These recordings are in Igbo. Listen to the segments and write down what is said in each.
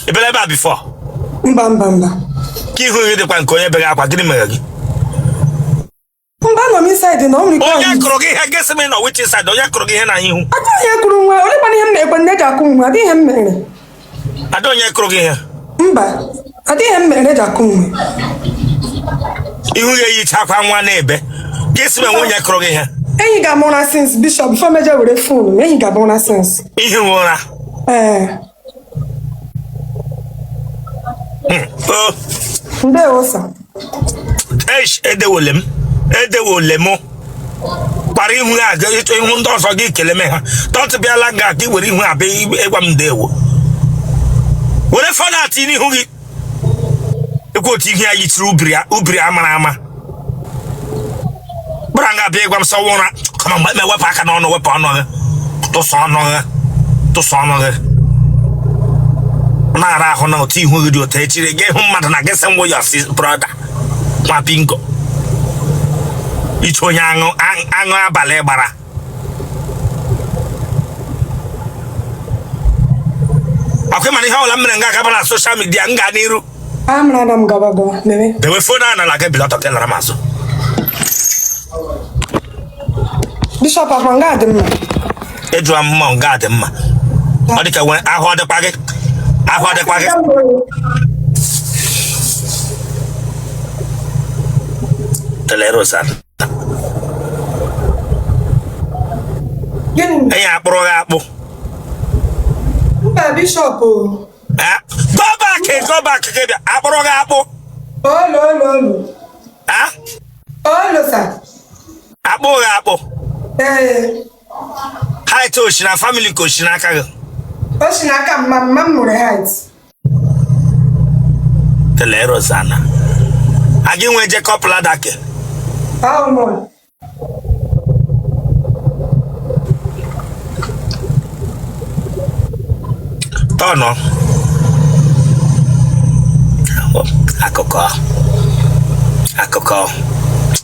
Ị bịara ebe a before? Mba, mba, mba. Ka ihu gị dịkwa nke onye bere akwa, gịnị mere gị? Mba, anọ m inside na ọ nwere ike. Onye kụrụ gị ihe? Gị sị m nọ which inside? Onye kụrụ gị ihe na ihu? Aka onye kụrụ nwa, olekwana ihe m na-ekwe nne ji akụ nwa, adịghị ihe m mere. Ada, onye kụrụ gị ihe? Mba, adịghị ihe m mere eji akụ nwa. Ihu gị eyichakwa nwa na-ebe, gị sị m enwe onye kụrụ gị ihe. Enyi ga-ama ụra since, Bishop, before meje were phone m, enyi ga-ama ụra since. Ihi ụra? Ee. O. Ndewo, sir. Eish, edewole m, edewole m kpara ihu ya aga ịchọ ihu ndị ọzọ gị kele me ha tọtụ bịala nga ka i were ihu abịa ịgwa m ndewo, were phone ati n'ihu gị ekwe otu ihe ya yichiri ubiri ubiri amara ama gbara nga bịa ịgwa m sọ ụra kama mgbe wepụ aka n'ọnụ, wepụ ọnụ gị, tụsa ọnụ gị, tụsa ọnụ gị na-ara ahụ na otu ihu gị dị otu echiri gị hụ mmadụ na gị sị ngwụ ya si brother nwa bingo iche onye aṅụ aṅụ abalị gbara akwa mana ihe ọbụla m mere nga agaba na social media m gaa n'iru. Amara na m gaba gawa meme. Dewe phone a n'ala gị bilọtọ gị lara m azụ. Bishop, akwa nga dị mma. Ịjụa m mma nga dị mma, ọ dị ka nwere ahụ ọ dịkwa gị, ahụ ọ dịkwa gị. Telerosa. Gịnị? Enyi akpụrụ gị akpụ. Mba, Bishop o. Eh? Go back, go back, gị bịa akpụrụ gị akpụ. Olo, olo, olo. Ah? Olo, sir. Akpụ gị akpụ. Ee. Height o si na family ka o si n'aka gị? O si n'aka mma mma m nwere height. Telerosana. Agị nwe Jacob ladder ke. Ahụ m. Tọnụ. Akụkọ. Akụkọ.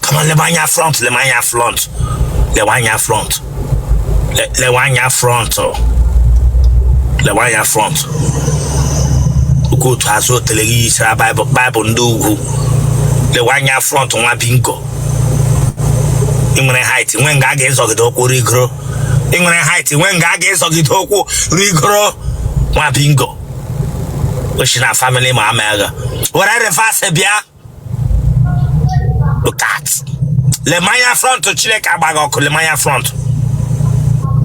Come on, lebe anya front, lebe anya front. Lewe anya front. Lewe anya front. Lewe anya front. Ukwu otu azụ otele gị yichara Baịbụl Baịbụl ndị ugwu. Lewe anya front nwa bingo. Ị nwere height nwee nga a ga-ezọgide ụkwụ rigoro. Ị nwere height nwee nga a ga-ezọgide ụkwụ rigoro nwa bingo. O si na family ma ama agha. Were reverse bịa. Look at. Lemanya front Chineke agbaghị ọkụ lemanya front.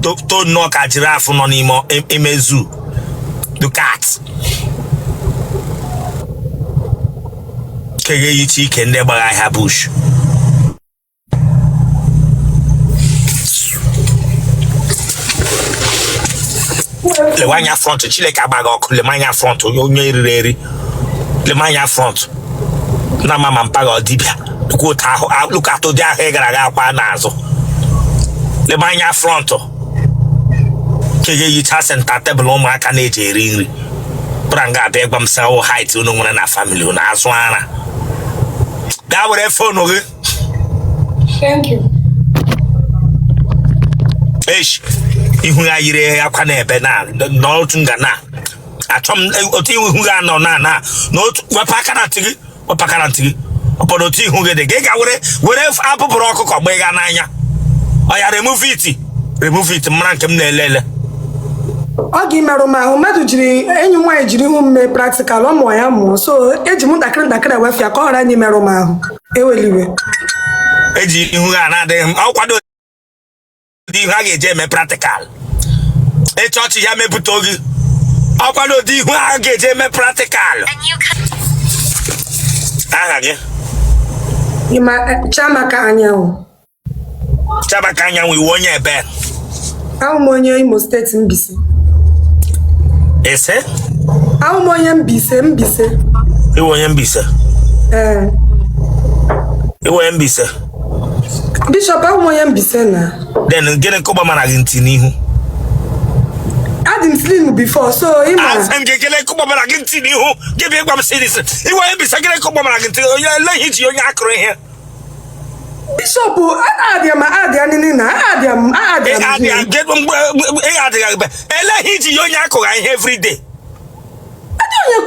To nnọọ ka giraffe nọ n'ime ime zoo. Look at. Kege yichi ike ndị gbara ahịa bush. Lewe anya front Chineke agbaghị ọkụ lemanya front onye onye eriri eri lemanya front na mama mpaghara ọ dibịa lukwu otu ahụ look at ụdị ahụ ị gara aga akwa n'azụ lemanya front ka ga-eyicha center table ụmụaka na-eji eri nri bụra nga abịa ịgwa m sị wụ height unu nwere na family unu azụ ara gaa were phone gị. Thank you. Esh, ihu ya yiri akwa na-ebe na n'otu nga na achọ m otu ihu gị anọ na na n'otu wepụ aka na ntị gị, wepụ aka na ntị gị ọpọdụ otu ihu gị dị gị ga were were abụbụrụ ọkụkọ gba ịga n'anya ọ ya remove it, remove it mara nke m na-ele ele. Ọ ga-emerụ m ahụ, mmadụ jiri enyi m nwaanyị jiri ihu m mee practical ọ mụọ ya mụọ, so eji m ntakịrị ntakịrị ewefu ya ka ọ ghara anyị merụ m ahụ, eweliwe. Eji ihu ha na-adịghị m ọ kwado ụdị ihu a ga-eji eme practical ịchọọchị ya mepụta oge ọ kwado ụdị ihu a ga-eji eme practical. Aha gị? Ịma Chiamaka Anyanwụ. Chiamaka Anyanwụ, ị wụ onye ebe? Awụ m onye Imo State, Mbaise. Ese? Awụ m onye Mbaise, Mbaise. Ị wụ onye Mbaise? Ee. Ị wụ onye Mbaise? Bishop, awụ m onye Mbaise na. Then gịnị ka ụgba mara gị ntị n'ihu? Adị m slim before, so ịma. Asị m gị gịnị ka ụgba mara gị ntị n'ihu? Gị bịa ịgwa m sị ị wụ onye Mbaise, gịnị ka ụgba mara gị ntị onye eleghị ji onye akụrụ ihe? Bishop, adịa m adịa nini na adịa m adịa m. Adịa eleghị ji onye akụgha ihe everyday.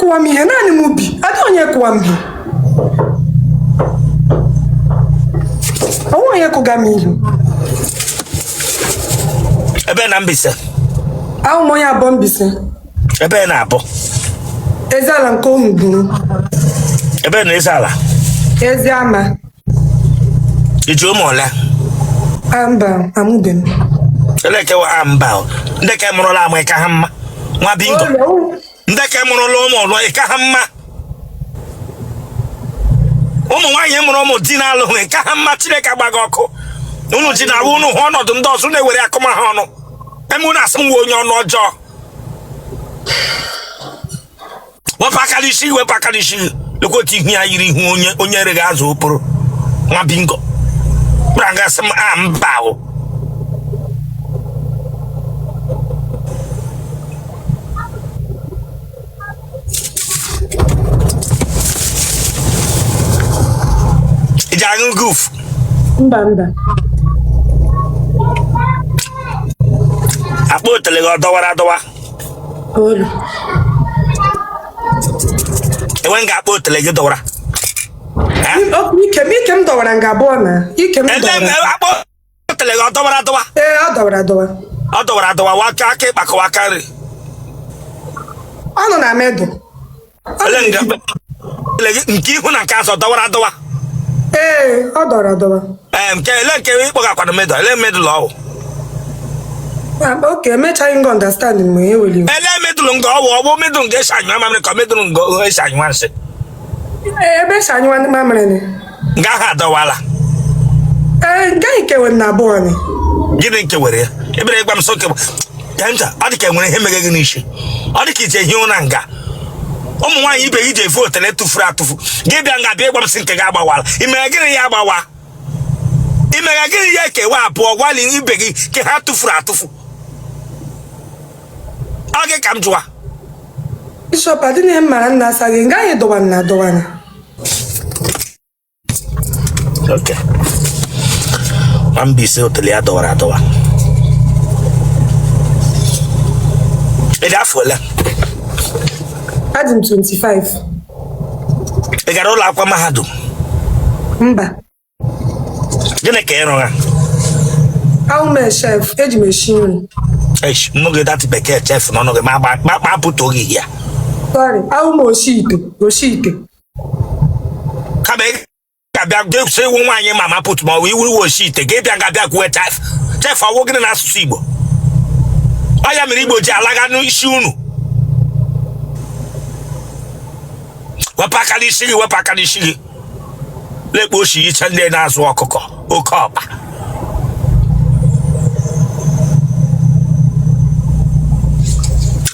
kụwa m ihe, naanị m bi. Adịghị onye kụwa m ihe. Onwe onye kụga m ihe. Ebe na Mbaise? Awụ m onye Aboh Mbaise. Ebe na Aboh? Eziala nke ohu gburu. Ebe na Eziala? Eziama. I ji ụmụ ole? Mba, amụbe m. Ele ke wa mba o. Ndị ke mụrụla amụ ịka ha mma. Nwa bingo. Ndị ke mụrụla ụmụ ụlọ ịka ha mma. Ụmụ nwaanyị mụrụ ụmụ di na-alụghị ịka ha mma. Chineke agba gị ọkụ. Unu ji na-awụ unu hụ ọnọdụ ndị ọzọ na-ewere akụma ha ọnụ. Eme unu asị m nwe onye ọnụ ọjọọ. Wepụ aka n'isi gị, wepụ aka n'isi gị. Lekwa otu ihu ya yiri ihu onye onye reghị azụ okporo. Nwa bingo. Kpara nga sị m a mba o. Ị ji aṅụ guf? Mba, mba. Akpa otele gị ọ dọwara adọwa? Olu. Enwe nga akpa otele gị dọwara? Ike m, ike m dọwara nga abụọ na ike m dọwara. Akpa otele gị ọ dọwara adọwa? Ee, ọ dọwara adọwa. Ọ dọwara adọwa wa aka aka ịkpakọwa aka nri. Ọ nọ na middle. Nke ihu na nke azụ dọwara adọwa? Ee, ọ dọwara adọwa. Ee, nke ele nke ịkpọgakwana middle, ele middle ọwụ? Okay, emechaghị nga understand mgbe e weli. Ele middle nga ọwụ, ọwụ middle nga esi anyụ mamịrị ka middle nga esi anyụ nsị? Ebe esi anyụ mamịrị. Nga ahụ adọwala? Ee, nke anyị kewere na abụọ ni. Gịnị nke were ya? Ebere ịgwa m sọ ke nta, ọ dị ka enwere ihe mere gị n'isi. Ọ dị ka ije ehi ụra nga ụmụ nwaanyị ibe gị ji efu otele tụfuru atụfu, gị bịa nga bịa ịgwa m sị nke gị agbawala. I mere gịnị ya agbawa? I mere gịnị ya ekewa abụọ gwali ibe gị ke ha tụfuru atụfu? Ọ gị ka m jụwa. Bishọp, adịghị m mara nna asa gị nga anyị dọwara na adọwara. Okay. Nwa Mbaise otele ya dọwara adọwa. Ị dị afọ ole? Adị m 25. Ị gara ụlọ akwụkwọ mahadum? Mba. Gịnị ka ị rụga? Awụ m chef, eji m esi nri. Eish, nnụ gị that bekee chef n'ọnụ gị ma ma pụta oge ya. Sorry, awụ m oshi ite, oshi ite. Kama ị ga-abịa ga-eso iwu nwaanyị mama put ma ọ bụ iwu iwu oshi ite, gị bịa ga-abịa kwuwe chef. Chef ọwụ gịnị n'asụsụ Igbo? Ọ ya mere Igbo ji alaga n'isi unu. Wepụ aka n'isi gị, wepụ aka n'isi gị. Lekpa oshi iche ndị na-azụ ọkụkọ oke ọkpa.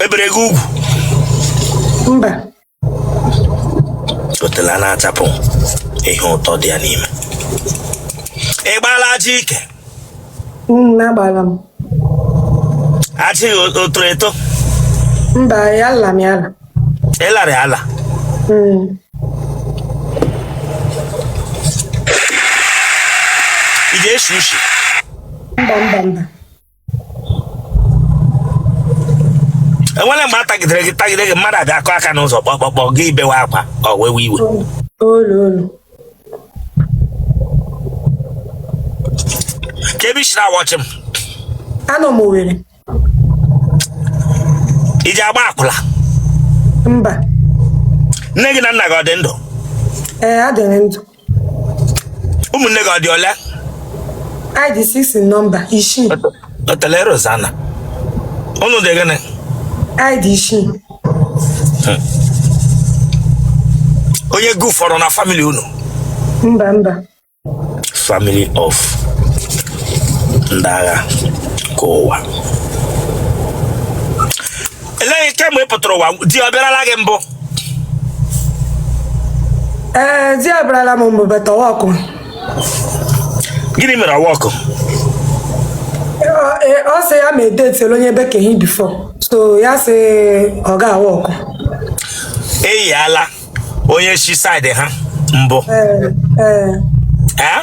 Ebere gị ugwu? Mba. Otele a na-achapụ ihe ụtọ dị ya n'ime. Ị gbaala ajị ike? Agbala m. Ajị o toro eto? Mba, ya ala m ya ala. Ị lara ya ala? Ị ga-eshi ushi? Mba, mba, mba. Enwere mgbe a tagidere gị tagide gị mmadụ abịa akụ aka n'ụzọ kpọkpọkpọ gị bewe akwa ọ wewe iwe? Olu, olu. Ka ebe i si na-awatch m? Anọ m Owerri. I ji agba akwụla? Mba. Nne gị na nna gị ọ dị ndụ? Ee, adịrị ndụ. Ụmụnne gị ọ dị ole? Anyị dị 6 in number, isii. Otele Rosanna, unu dị gịnị? Anyị dị isii. Onye gu fọrọ na family unu? Mba, mba. Family of ndị agha ka ụwa. Elee kemgbe ị pụtara ụwa, di ọ bịarala gị mbụ? Ee, di abịarala m mbụ, but ọ work. Gịnị mere ọ work? Ọ sị ya ma edetela onye bekee before, so ya sị ọ ga-awork. Eyiala onye si side ha mbụ? Ee, ee. Ee?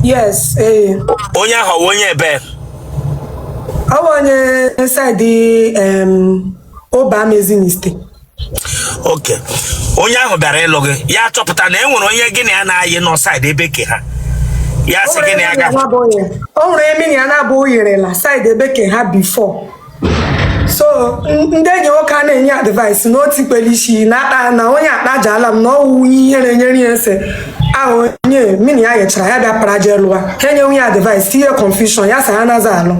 Yes, ee. Onye ahụ ọ wụ onye ebe? Ọ bụ onye side Oba Amaeziniste. Okay, onye ahụ bịara ịlụ gị, ya chọpụta na e nwere onye gị na ya na-ayị nọ side ebe ke ha, ya O sị nwere gị na ya ebe ga o nwere ebe ya na-abụ yerela side ebe ke ha before. So ndị enyi nwoke a na-enye advice na otu ikpere isi na akpa na onye akpajala m na ọwụ ihe na-enyere ya ese ahụ onye mini ya yechara ya bịa para jee lụwa ha enye ya advice tinye confusion ya sa ya naza alụ.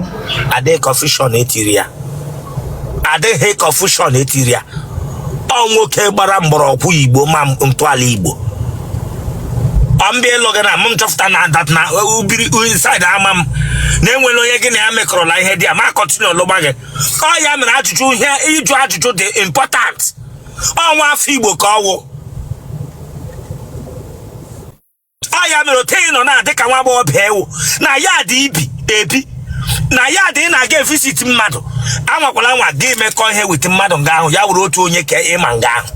Adịghị confusion etiri ya, adịghị confusion etiri ya. Ọ nwoke gbara mgbọrọgwụ Igbo ma ntọala Igbo. Ọ mbịa ịlụ gị na m chọpụta na that na ubiri inside ama m na enwere onye gị na ya mekọrọla ihe dị a ma continue lụgba gị. Ọ ya mere ajụjụ ihe ịjụ ajụjụ dị important. Ọ nwa afọ Igbo ka ọ wụ. Ọ ya mere otu ị nọ na dịka nwa agbọghọbịa ewu na ya dị ibi ebi na ya dị ị na-aga evisit mmadụ, anwakwala nwa gị mekọ ihe with mmadụ nga ahụ, ya were otu onye ka ịma nga ahụ,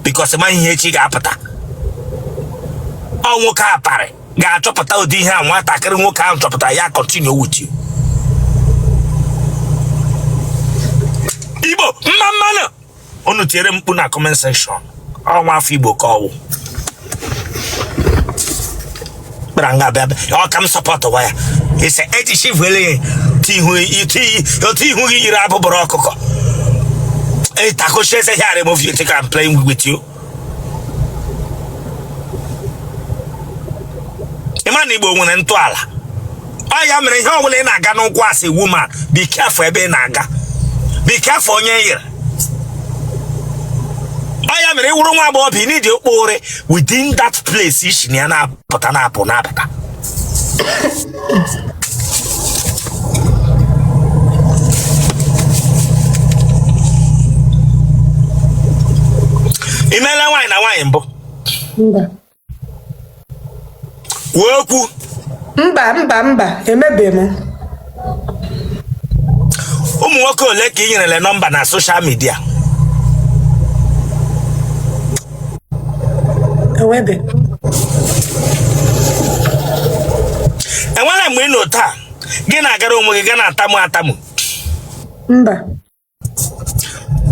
because maghị ihe echi ga-apụta. Ọ nwoke aparị ga-achọpụta ụdị ihe a nwatakịrị nwoke ahụ chọpụtara, ya continue with you. Igbo mma mmanụ, unu tiere mkpu na comment section. Ọ nwa afọ Igbo ka ọwụ kpara nga bịa ọ ka m support wa ya ise eji shivele ya otu ihu gị yiri abụbụrụ ọkụkọ. Takoshi eze here, remove you think I'm playing with you. Ịma na Igbo nwere ntọala. Ọ ya mere ihe ọbụla ị na-aga n'ụkwụ as a woman, be careful ebe ị na-aga, be careful onye yiri. Ọ ya mere ịwụrụ nwa agbọghọbịa, ị need okpo ụrị within that place isi na ya na-apụta na-apụ na-abata. Ị meela nwaanyị na nwaanyị mbụ? Mba. Kwuo okwu. Mba, mba, mba, emebeghị m. Ụmụ nwoke ole ka ị nyerele nọmba na social media? Enwebe. Enwere mgbe ị nọ taa gị na-agara onwe gị ga na-atamu atamu? Mba.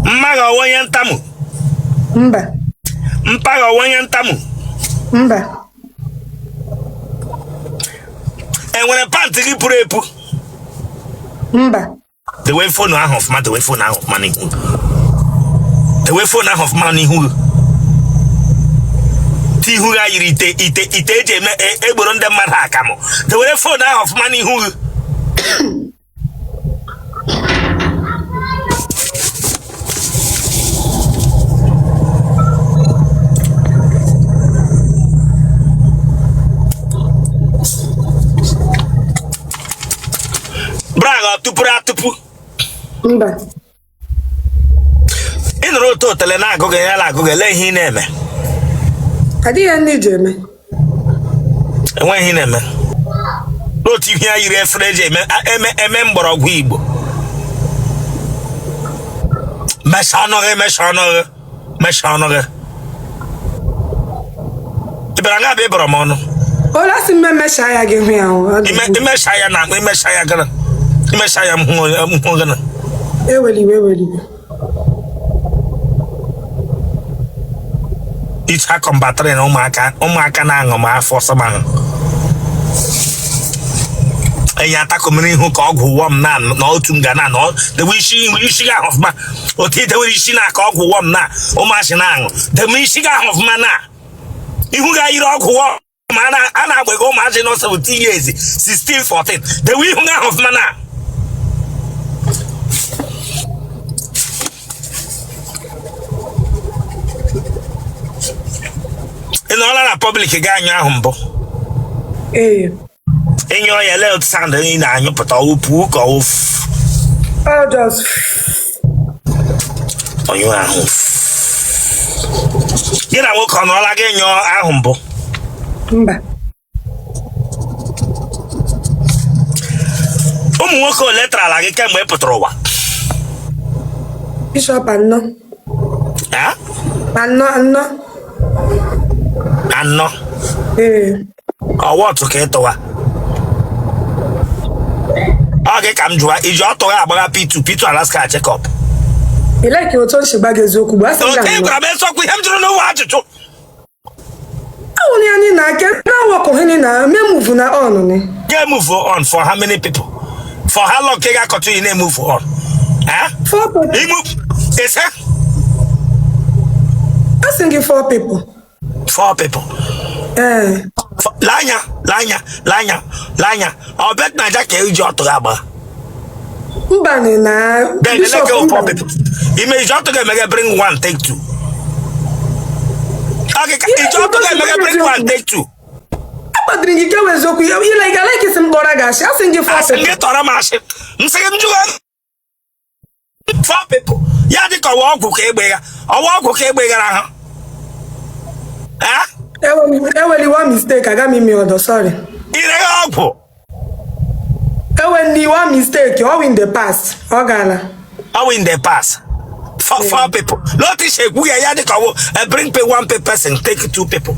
Mma gị ọwa onye ntamu? Mba. Mpa gị ọwa onye ntamu? Mba. Enwere pant gị pụrụ epu? Mba. Dewe phone ahụ ọfụma, dewe phone ahụ ọfụma n'ihu, dewe phone ahụ ọfụma n'ihu gị. Ihu gị yiri ite ite ite eji eme egboro ndị mmadụ akamụ. Dewere phone ahụ ọfụma n'ihu gị. Bra gị ọ tụpụrụ atụpụ? Mba. Ị nụrụ otu otele na-agụ gị ya na-agụ gị, ele ihe ị na-eme? Adịghị ndị ji eme. Enweghị ihe ị na-eme n'otu ihe ya yiri efere eji eme eme eme mgbọrọgwụ Igbo. Mechaa ọnụ gị, mechaa ọnụ gị, mechaa ọnụ gị. Ị bịara nga abịa ịbọrọ m ọnụ. Ole asị m emechaa ya gị hụ ya hụ. Imecha ya na imecha ya gịnị? Imecha ya m hụ gịnị? Eweliwe, eweliwe. Icha kọmbatrị na ụmụaka ụmụaka na-aṅụ ma afọ ọsọ ma enyi atakomiri ihu ka ọgwụ wọm na na otu nga na na dewe isi ihu isi gị ahụ ọfụma otu idewere isi na ka ọgwụ wọm na ụmụasị na-aṅụ dewe isi gị ahụ ọfụma na ihu gị yiri ọgwụ wọm a na-agbago ụmụazị nọ 17 years 16 14 dewe ihu gị ahụ ọfụma na ị nọọla na public gị anyụ ahụ mbụ? Ee. Ịnyụọ ya lee otu sound ị na-anyụpụta, ọwụ puu ka ọwụ Ọ just ọnyụ ahụ. Gị na nwoke ọ nọọla gị nyụọ ahụ mbụ? Mba. Ụmụ nwoke ole tarala gị kemgbe ị pụtara ụwa? Bishop, anọ. Ha? Anọ, anọ. Anọ? Ee. Ọwa otu ka ị tụwa ọ gị ka m jụwa, iji ọtụgha agbagha P2 P2 Alaska check-up? Ị like otu o si gba gị eziokwu bụ asị m Otu ị ga-anọ. gwara m eziokwu, ihe m jụrụ n'ụwa ajụjụ. Awụrụ ya ni na ke na awakọ hini na me move na on ni. Ga move on for how many people? For how long ka ị ga-akọtụ ị na-emove on? Eh? Four people. Imove ise. Asị m gị four people. Four people. Ee. Lee anya, lee anya, lee anya, lee anya. Ọ Bet Naija ka eji ọtụ gị agba? Mba ni na. Then Bishop, eleke four mba. people. Ime iji ọtụ gị emeghe bring one take two. Okay, ka iji ọtụ gị emeghe bring one take two. Akpadoro gị kewa eziokwu ile ị ga-like isi m kpọrọ gị asị, asị m gị four Asị m people. gị tọrọ m asị. M sị gị m jụọ four people. Ya dị ka ọwa ọgwụ ka egbe ya. Ọwa ọgwụ ka egbe gara ha. Eh? Eweliwa mistake, aga m ime ọdọ, sorry. Ire ọgwụ. Eweliwa mistake, all in the past, ọ gaala. All in the past. Four people. Notice ekwu ya ya dị ka ọwụ bring pay one pay person take two people.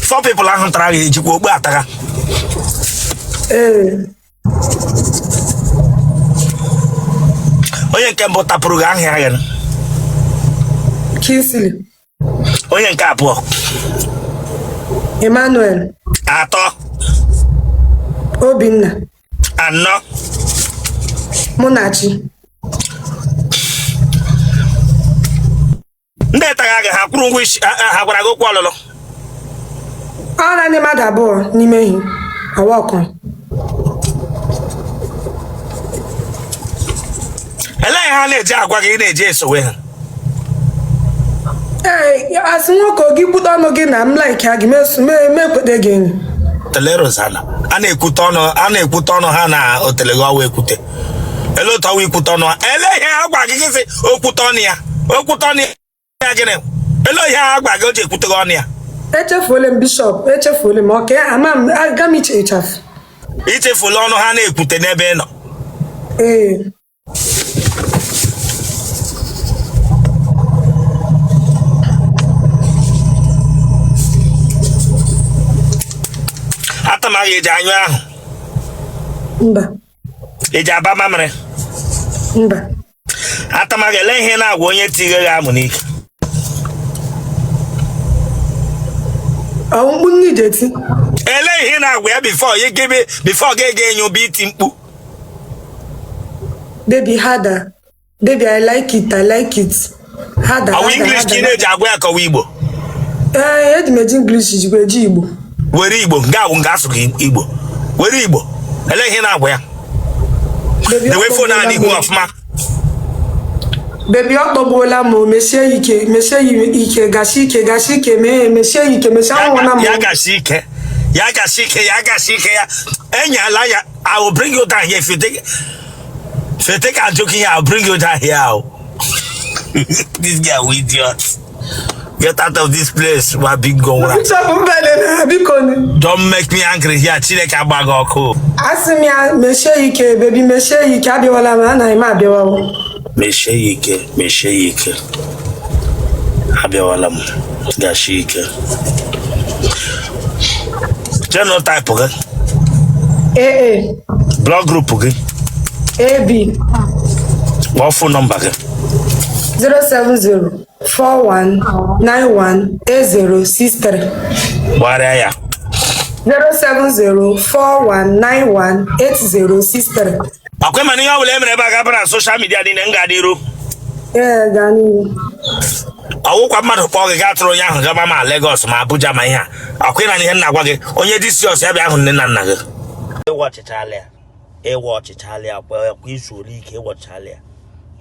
Four people ahụ tara gị ejikwa okpu atagha. Ee. Onye nke mbụ tapụrụ gị ahịa ya gịnị? Kingsley. Onye nke abụọ. Emmanuel. Atọ. Obinna. Anọ. Munachi. Ndị tagha gị ha kwụrụ ụgwọ isi ha gwara gị okwu ọlụlụ? Ọ naanị mmadụ abụọ n'ime hi awọkọ. Elee ihe ha na-eji agwa gị ị na-eji esowe ha? Ee, asị nwoke gị kwute ọnụ gị na m like gị mekwete gị enyi. Tele Rosanna, a na-ekwute ọnụ, a na-ekwute ọnụ ha na otele gị ọwa ekwute. Ele otu ọwa ikwute ọnụ ha? Ele ihe ha gwa gị gị sị okwute ọnụ ya, okwute ọnụ ya gịnị? Ele ihe ha gwa gị o ji ekwute gị ọnụ ya? Echefuola m Bishop, echefuola m oke ama m aga m iche ịchafụ. Ichefula ọnụ ha na-ekwute n'ebe ị nọ. Ee. Atamaghị eji anyụ ahụ. Mba. Eji aba mamịrị. Mba. Atamaghị ele ihe na-agwa onye tighe gị amụ n'ike. Ọ mkpu nne ji eti. Ele ihe na-agwa ya before ya gebe before gị ga enye obi iti mkpu. Baby harder. Baby I like it, I like it. Harder. Ọ bụ English ka ị na-eji agwa ya ka ọ bụ Igbo? Ee, eji m eji English jikwa eji Igbo. Were Igbo, nga awụ nga asụ gị Igbo. Were Igbo. Ele ihe na-agwa ya. Dewe phone a n'ihu ọfụma. Baby ọ kpọgbuola m, mechie ike, mechie ike, gashi ike, gashi ike, mee, mechie ike, mechie anwụọla m. Ya gashi ike. Ya gashi ike, ya gashi ike ya. Enyala ya, I will bring you down here if you take I'm joking here, I will bring you down here. This guy will idiot. Get out of this place, wa big go. Don't make me angry here. Chineke agba gị ọkụ. Asị m ya mechie ike, baby mechie ike, abịawala m, anaghị m abịawawo. Mechie ya ike, mechie ya ike. Abịawala m, gashi ike. Genotype gị? AA. Blood group gị? AB. Kpọọ phone number gị. 07041918063. Gbarịa ya. 07041918063. Akwa mana ihe ọ bụla e mere ebe a ga-aba na social media niile m ga-adịru. Ee, gaa n'ihu. Ọwụkwa mmadụ kpọọ gị gaa tụrụ onye ahụ gaba ma Lagos ma Abuja ma ihe a. Akwa na ihe m na-agwa gị, onye dị serious ya bịa hụ nne na nna gị. Ịwa ọchịchalị ya, ịwa ọchịchalị ya, kwa izu ole ike ịwa ọchịchalị ya.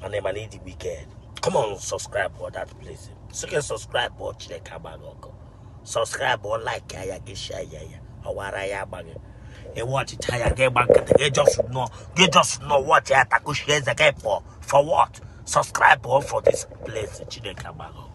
Mana ịma na ịdị wicked. Come on, subscribe for that place. So can subscribe for Chineke agba gị ọkụ. Subscribe or like ya, gị share ya ya. Ọwara ya agba gị. Ịwa ọchịcha ya gị gba nkịtị gị just nọ, gị just nọ watch ya takushi eze gị pụọ. For what? Subscribe for this place. Chineke agba gị ọkụ.